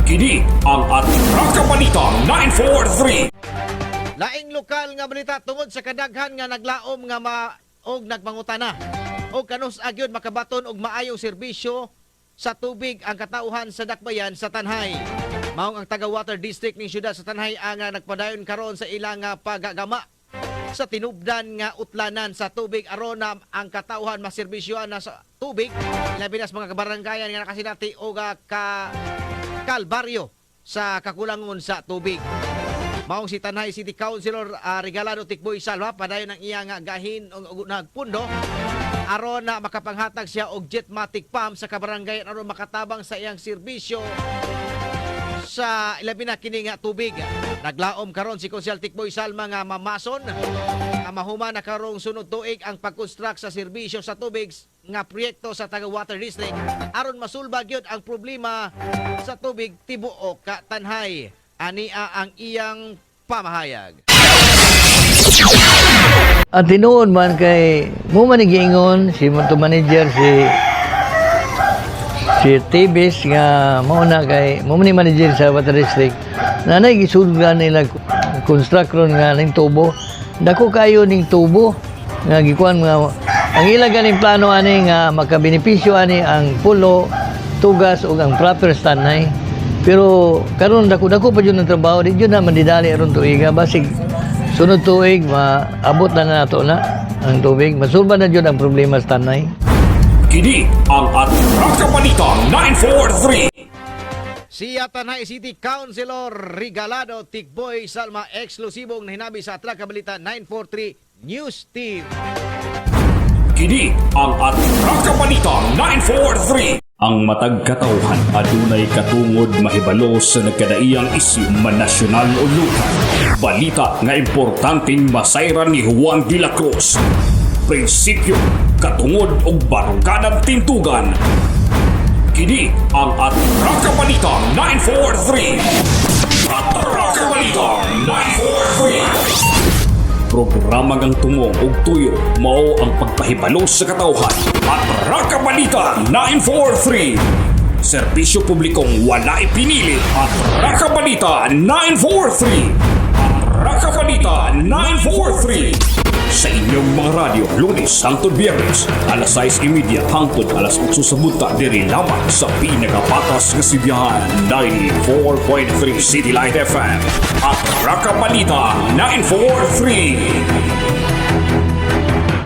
Kini ang Atraka Balita 943. Laing lokal nga balita, tungod sa kadaghan nga naglaom nga ma og nagmangutana og kanus agyod makabaton og maayong serbisyo sa tubig ang katauhan sa dakbayan sa Tanjay. Maong ang taga Water District ning syudad sa Tanjay ang nagpadayon karon sa ilang pagagama sa tinubdan nga utlanan sa tubig aron na ang katauhan maserbisyoan na sa tubig, labi na sa mga kabarangayan nga nakasinati og ka kalbaryo sa kakulangon sa tubig. Maong si Tanjay City Councilor Regalado Tikboy Salva, padayon ang iyang gahin og nagpundo aron na makapanghatag siya og jetmatic pump sa kabarangay aron makatabang sa iyang serbisyo sa ilabi na kini nga tubig. Naglaom karon si Konsehal Tikboy Salma nga mamason nga mahuman na karong sunod tuig ang pag-construct sa serbisyo sa tubig nga proyekto sa taga Water District aron masulba gyud ang problema sa tubig tibuok ka Tanjay. Ania ang iyang pamahayag. At tinuod man kay mo man ni giingon si to manager si Tibis nga mao na kay mo man ni manager sa Water District na nay gisulgan nila construct ron nga ning tubo. Dako kayo ning tubo nga gikuan nga ang ila ganing plano ani nga makabenepisyo ani ang Pulo, Tugas ug ang proper Tanjay, pero karon dako-dako pa jud ang trabaho. Di jud na mandidali aron tuiga. Basig sunod tuig maabot na nato na ang tubig, masulba na jud ang problema sa Tanjay. Kini ang Atraka Balita 943. Siya Tanjay City Councilor Regalado Tikboy Salma, eksklusibong nahinabi sa Atraka Balita 943 News Team. Kini ang Atraka Balita 943. Ang matag katawhan adunay katungod mahibalo sa nagkadaiyang isyu, man nasyonal o lokal. Balita nga importanteng masayran ni Juan de la Cruz. Prinsipyo, katungod og baruganan tintugan. Kini ang Atraka Balita 943. Atraka Balita 943. Programa ngang tumong ug tuyo mao ang pagpahibalo sa katawhan. Atraka Balita 943. Serbisyo publikong walay pinili. Atraka Balita 943. Atraka Balita 943. Sa inyong mga radyo, Lunes hangtod Biyernes, alas 6:30 hangtod alas 8 sa buntag, diri lamang sa pinakapatas nga sibihan, 94.3 City Light FM. Atraka Balita 943.